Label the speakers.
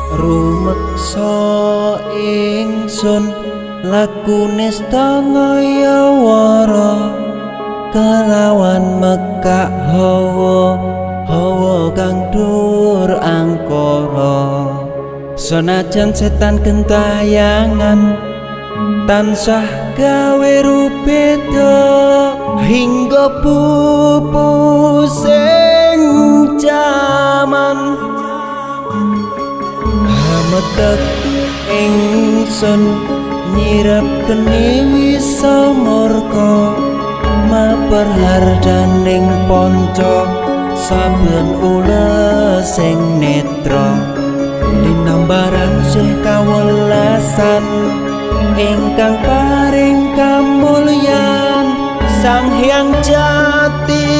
Speaker 1: Rumeksa ingsun lakune stangaya wara kelawan mekak hawa hawa kang dur angkara. Senajan setan gentayangan tansah gawe rubeda hingga pupusing jaman. Hametek ingsun nyirep kene wisa murka maper hardaning panca saben ulesing netra linambaran sih kawelasan ingkang paring kamulyan Sang Hyang Jati.